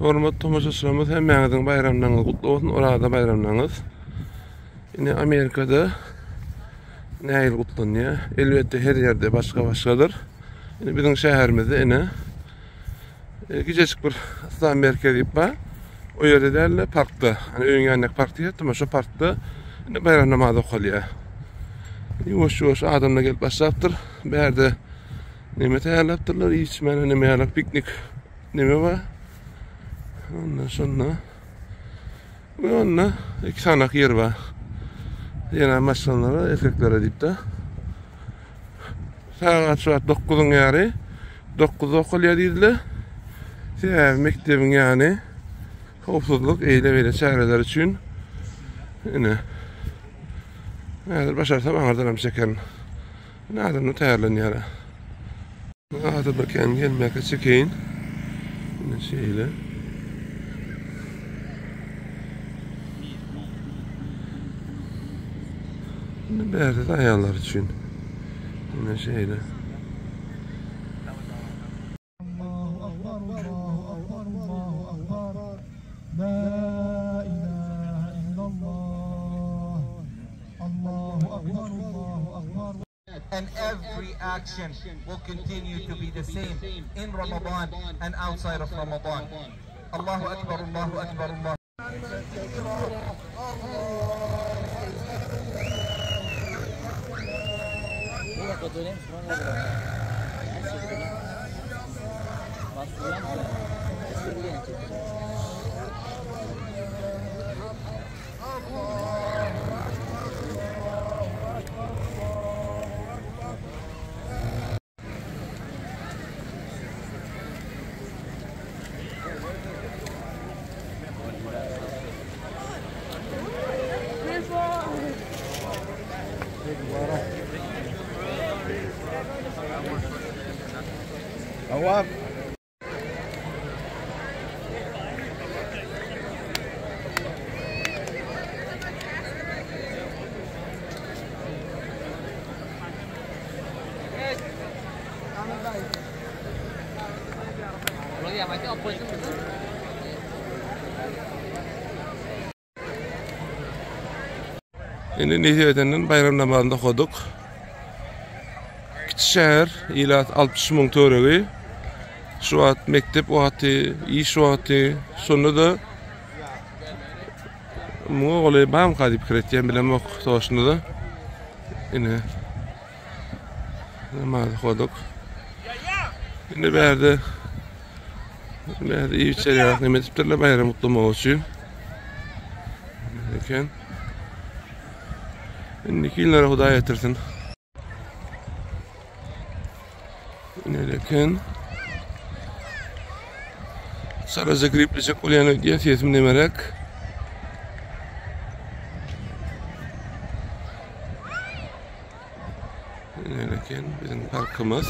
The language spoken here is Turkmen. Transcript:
Hormatly tomaşaçylarymyz hemmäňiziň baýramlaryňyz gutly bolsun, Oraza baýramlaryňyz. Ine Amerikada nähili gutlanýar? Elbetde her ýerde başga-başgadyr. Ine biziň şäherimizde ine e, gijejik bir yslam merkezi bar. O ýerde däl-de parkda. Hani öýüň ýanyndaky park diýýärdim, şo parkda ine baýram namazy okalýar. Ýuwaş-ýuwaş adamlar gelip başlapdyr. Bärde neme taýýarlapdyrlar, iýip-içmäne neme ýalak piknik neme bar. Ondan şonda we onda iki sanak ýer bar. Ýene maşgalalara, erkeklere diýip-de. Sagat şu wagt 9-yň ýary. 9-da okalýar diýdiler. Sebäbi mekdebiň ýany howpsuzlyk eýle-beýle çäreler üçin ine Häzir başarsam aňyrdan hem çekerin. Ine adamlar taýýarlanýar. Adamlar kän gelmäkä çekeýin. Ine şeýle. Ine bärde de aýallar üçin. Ine şeýle. And every action will continue to be the same in Ramadan and outside of Ramadan. Allahu Akbar, Allahu Akbar, Allah. Indi nesip edenden baýram namazyny okadyk. Kiçi şäher, ilat 60 müň töweregi. Şu wagt mekdep wagty, iş wagty, şonda-da muňa golaý barmyka diýip pikir etýän bilemok toşunda-da. Ine namaz okadyk. Indi bärde bärde iýip içer ýaly neme edipdirler baýram gutlamak üçin. Eken. Indiki ýyllara Hudaý getirsin. Ine eken. Saraja griplejek bolýan öýdýän sesim nemerek. Ine eken biziň parkymyz.